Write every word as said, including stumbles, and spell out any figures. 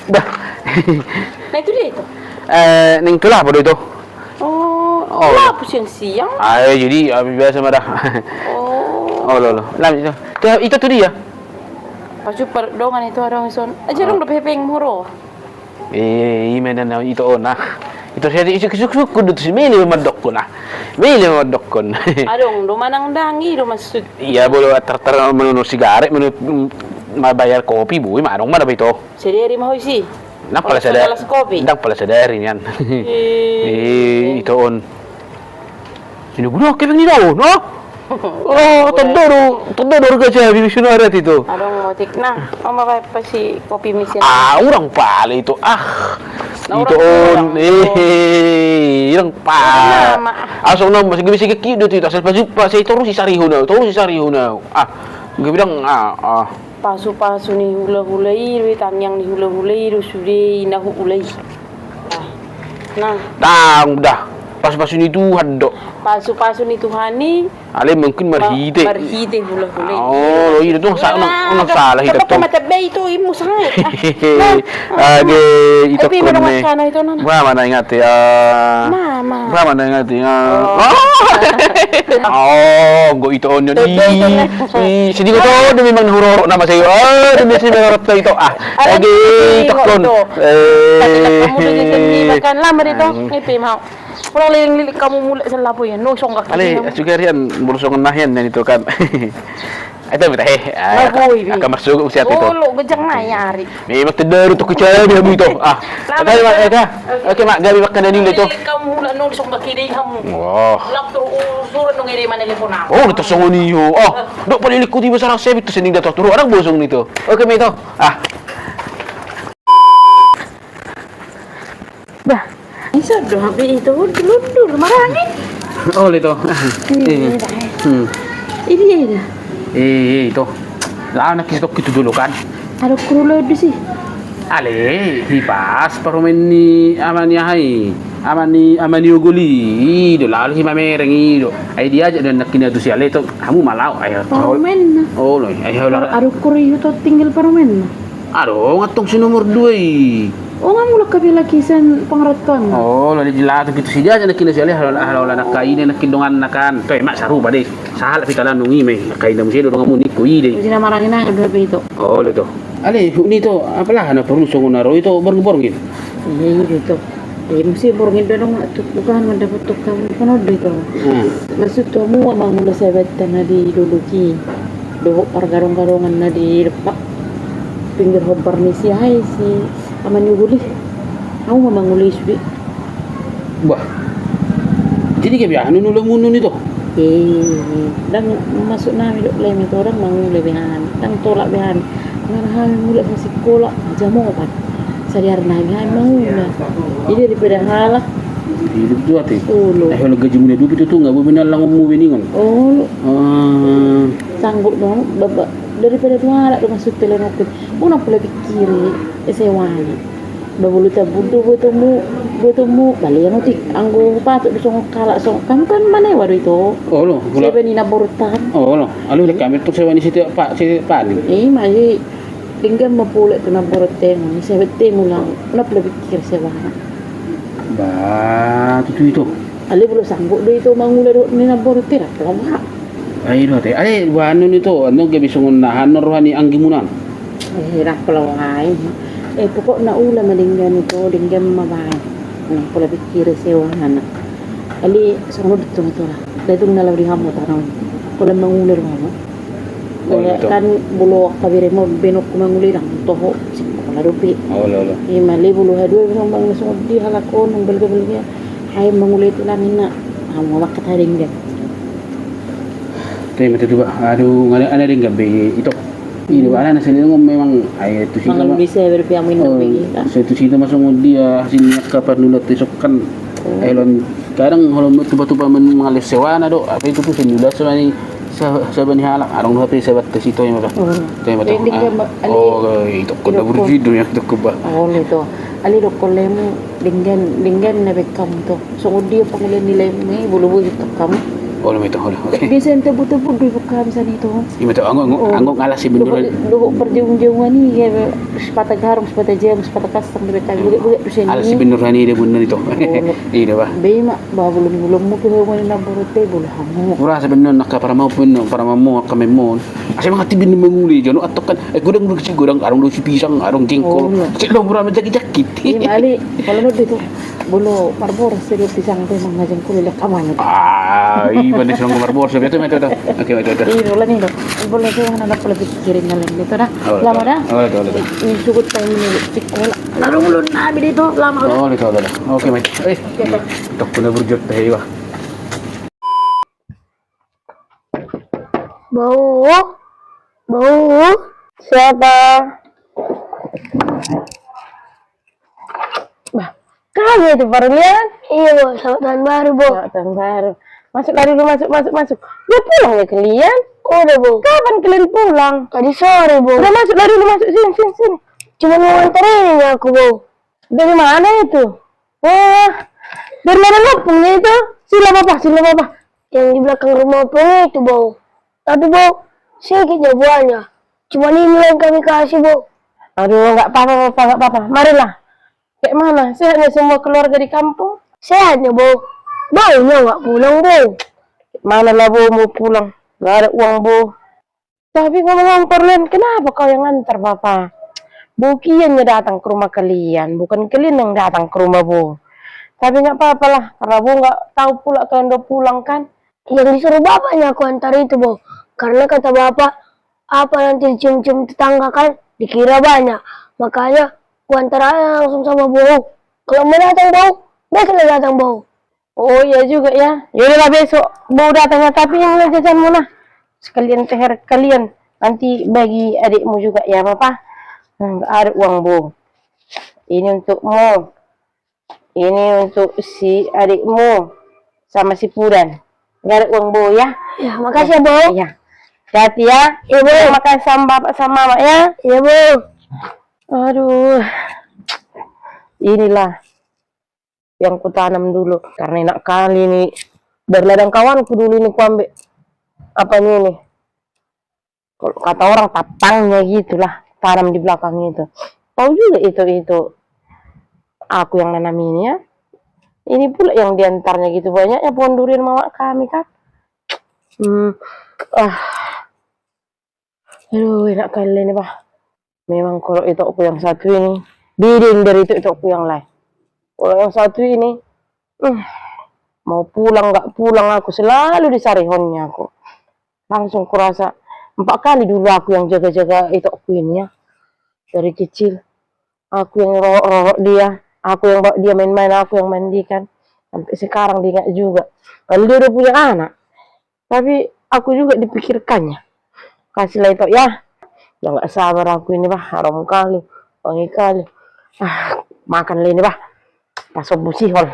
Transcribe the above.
Bah. Nah, itu dia itu. Eh, ning tu lapo do itu? Oh, oh, lapo siang-siang. Ah, eh, jadi, ah, biasa ma da. Oh. Oh, lo, lo. Lah, itu. Itu, itu tu dia. Pasu per dongan itu ada ison. Aja dong, dope hepeng moro. Eh, i ma na ito on, ah. Ito sia, ito suk-suk-suk do tu si mele mandokkon, ah. Mele mandokkon. Adong do manang dang i do maksud. Iya, bolo tar-tar manu sigaret, manu, mm, ma bayar kopi, boi, ma adong ma da ito. Sadari ma ho isi. Ndang pala sadari. Segelas kopi. Ndang pala sadari nian. Eh. Eh, ito on. Ini guna kepeng ni daun, oh? Oh, tanda do, tanda do harga cabe, bisa na arat itu. Adong otik, nah, oma pa si kopi mesin. Ah, urang pala ito, ah. Nah, ito urang on, urang. Eh, urang pala. Nama. Asal nama, masih bisa kekidut itu, asal pas, pas, eh, torus si sarihu nau, torus si sarihu nau. Ah, gue bilang, ah, ah. Pasu-pasu ni hula-hula i do, tangiang ni hula-hula i do, sude i na huula i. Nah. Tang, dah. Pasu-pasu ni Tuhan do. Pasu-pasu ni Tuhan i. Ale mungkin ma-, marhite. Marhite hula-hula i. Oh, lo i do, sa-, nang, nang salah itu. Tetap mata be itu, imu sangat. Ah. Nah. Age, ito kone. Ba mana ingat ya? Mama. Ba mana ingat ya? Oh. Oh, go ito on. Ih, sedih kau tu, demi manghuroro nama saya. Oh, demi si manghuroro itu. Ah, oke, takon. Eh. Kamu udah jadi bahkan lama deh, toh. Ngepe mau. Kalau liling-liling kamu mulai selapo ya, no songgak. Ale, juga rian, bolsongan nahian, dan itu kan. Itu betul, he. Angka marsogot siap itu. Oh, lo gejang na ya, Ari. Memang tedar untuk kecil dia itu. Ah. Oke, Mak, ya, dah. Oke, Mak, gabe makan dulu itu. Kamu mulak nol songgak kiri kamu. Wah. Lap tu, uh, surat nong iri mana telepon aku. Oh, udah tersongon iyo. Oh, dok paling ikut ibu sarang sebit tu sending datang turun. Anak bosong itu. Oke, Mak, itu. Ah. Bah, iso do hape itu lundur marangin. Oh, itu. Iya. Hmm. Ini ya. Eh, itu. Lah, anak kita gitu dulu kan. Ada kuru lo di si. Ale, hipas parumen ni ama ni ahai. Ama ni, ama ni Ogoli. Ido, lalu hima mereng ido. Ai diajak dan nakina tu si ale itu. Kamu malau, ayo. Parumen. Oh, lo. Ayo lah. Ada kuru itu tinggal parumen. Adong antong si nomor dua i. Oh, nga mulak hape laki sian pangarantoan. Oh, lalu dilatih gitu si dia aja nakina si ale hal-, hal-, hal-, nakkaina nakkin donganna kan. Toe, Mak, sarupa deh. Sahalak pitalan nungi me. Nakkaina muse do donganmu niko i deh. Jadi nama rangin aja dua itu. Oh, lo itu. Ale, huk ni to, apala na perlu songon na ro itu borngin-borngin. Iya, iya, itu. Eh, muse borngin do dong, tu, bukan mendapat tukang, bukan ode itu. Hmm. Maksud tu, hamu mangula sahabat na di Dolok i. Dohot pargadong-gadongan na di depan pinggir hombar ni si ahai si ama ni Ogoli. Au ma mangula i sude. Bah. Jadi gabe aha nunu lamunun itu? Eh, ndang maksud nami dok lem itu, ndang mangula be hami, ndang tolak be hami. Nang hami mulak na sikola jam opat. Sadari nami hami mangula. Jadi daripada halak. Hidup tu ate. Olo. Eh, kalau gaji muna dua itu tu nggak boleh nang langonmu beningon. Olo. Ah. Sanggup dong, bapak. Daripada tu halak do maksud telenokku. Unang pola pikiri, eh, sewani. Ba bulu tabun do botomu, botomu, balian otik. Anggo patut do songon halak songon, hamu kan manewa do itu. Olo, gula. Sewa ni na bortan. Olo, alu lek kami tu sewa ni setiap pa-, setiap paling. Ima i. Denggan ma pola tu na bortan, ni sewa temu lang. Unang pola pikir sewani. Ba, tutu itu. Ale bulu sanggup do itu mangula do ni na bortan, rap lang. Ai do ate, ale, ba anu ni to, anu gabe songon na hano roha ni anggimunan. Eh, rap lo ai. Eh, pokokna ula ma denggan i to, denggan ma baen. Unang pola pikiri sewani. Ale songon do tu, tu lah. Datung na laho di hamu tanau. Pola mangula do hamu. Oh, iya, gitu. Kan bulu angka beremu benokku mangula i ndang toho sikola dope. Olo, olo. Ima le bulu haduan songon mangula songon dia halak on, balga-balga. Ai mangula i tu lang ina. Hamu mangkatai denggan. Te mate tu ba. Aduh, nga ada, ada denggan be itu. Ini ba, ala na selingkuh memang, ai tu sini. Mangan bisa berpiamu inang begi. Saya tu sini masuk dia sini ka parnulat isok kan. Oh. Ai lon kadang kalau tupa-tupa men-, mangalih sewana do, apa itu tu sini udah sewa ni sa-, saba ni halak, adong do hape sabat tu sito ima ba. Oh. Tu ima ba. Jadi dia ba, ale, oh, itu kau dah berjudul ya, itu kau ba. Oh, itu. Ale dokkon lemu, denggan, denggan na be hamu to. Songon dia pangula ni lemu, bulu-bulu itu hamu. Olo ma ito, olo. Oke. Biasa ente buta budu ibu kami sani ito. Ima ito, anggo, anggo, oh, anggo alas si bendur. Dohot, dohot parjamu-jamuan i, ya, sipata garung, sipata jamu, sipata kasang, di beta, oh, buka, buka tu sini. Alas si bendur sani dia bundur ito. Olo. Iya, bah. Be ima, bah, belum, belum mau ke rumah ni nabur te, boleh hamu. Kurasa bendur, nak paramamu, bendur, paramamu, kami mon. Asa mangati bendur manguli, jono atau kan, eh, godang dulu si godang, arung dulu si pisang, arung jengkol. Olo. Cek lo murah menjaki-jaki. Iya, mali, kalau nanti itu. Bolo marboros, jadi pisang tu emang ngajeng kulit lek kamanya. Ah, iya, berarti sudah marboros, betul, betul, betul. Oke, betul, betul. Iya, bola nih, dok. Bola itu mana ada lebih kirim lagi itu dah. Oh, lama dah. Oh, betul, betul. Ini sugut time ini, cik, bola. Lalu ulun nabi itu, lama udah. Oh, betul, betul. Oke, mate. Eh, oke, Pak. Tok, kena berjot teh, wah. Bau, bau, siapa? Bah, kau itu baru lihat? Iya, Bo. Selamat tahun baru, Bo. Selamat tahun baru. Masuklah dulu, masuk, masuk, masuk. Udah pulang ya kalian? Udah, Bo. Kapan kalian pulang? Tadi sore, Bo. Udah masuklah dulu, masuk. Sini, sini, sini. Cuma mau nganter ini aku, Bo. Dari mana itu? Wah, dari mana Opung itu? Sila apa, sila apa? Yang di belakang rumah Opung itu, Bo. Tapi, Bo, sedikit ya buahnya. Cuma ini yang kami kasih, Bo. Aduh, nggak apa-apa, Bapak, nggak apa-apa. Marilah. Kayak mana? Sehatnya semua keluarga di kampung? Sehatnya, Bo. Baunya nggak pulang, Bo. Mana lah, Bo, mau pulang? Nggak ada uang, Bo. Tapi ngomong-ngomong, Korlen, kenapa kau yang antar, Bapak? Bo, kian yang datang ke rumah kalian, bukan kalian yang datang ke rumah, Bo. Tapi nggak apa-apa lah, karena Bo nggak tahu pula kalian udah pulang, kan? Yang disuruh bapaknya aku antar itu, Bo. Karena kata bapak, apa nanti dicium-cium tetangga kan, dikira banyak. Makanya, aku antar aja langsung sama Bo. Kalau mau datang, Bo, besok lah datang, Bo. Oh, iya juga ya. Ya udahlah, besok Bo datang ya, tapi ini jajanmu nah. Sekalian T H R kalian. Nanti bagi adikmu juga ya, Papa. Nah, nggak ada uang, Bo. Ini untukmu. Ini untuk si adikmu sama si Pudan. Nggak ada uang, Bo, ya. Ya, makasih ya, Bo. Iya. Hati-hati ya. Iya, Bo. Terima kasih sama Bapak sama Mama ya. Iya, Bo. Aduh. Inilah yang kutanam dulu. Karena enak kali nih. Dari ladang kawanku dulu ini kuambil. Apa ini, ini? Kalau kata orang, tapangnya gitulah, tanam di belakang itu. Tahu juga itu, itu aku yang nanam ini ya. Ini pula yang diantarnya gitu banyaknya pohon durian mama kami kan. Hmm. Ah. Aduh, enak kali ini, Bah. Memang kalau itokku yang satu ini, beda dari itok-itokku yang lain. Kalau yang satu ini, hmm, mau pulang nggak pulang aku, selalu disarihonnya aku. Langsung kurasa, empat kali dulu aku yang jaga-jaga itokku ini ya. Dari kecil, aku yang rorok-rorok dia, aku yang bawa dia main-main, aku yang mandikan. Sampai sekarang diingat juga. Kalau dia udah punya anak, tapi aku juga dipikirkannya. Kasihlah itu ya. Udah nggak sabar aku ini, Bah. Harum kali, wangi kali. Ah, makanlah ini, Bah. Pasobu sihol.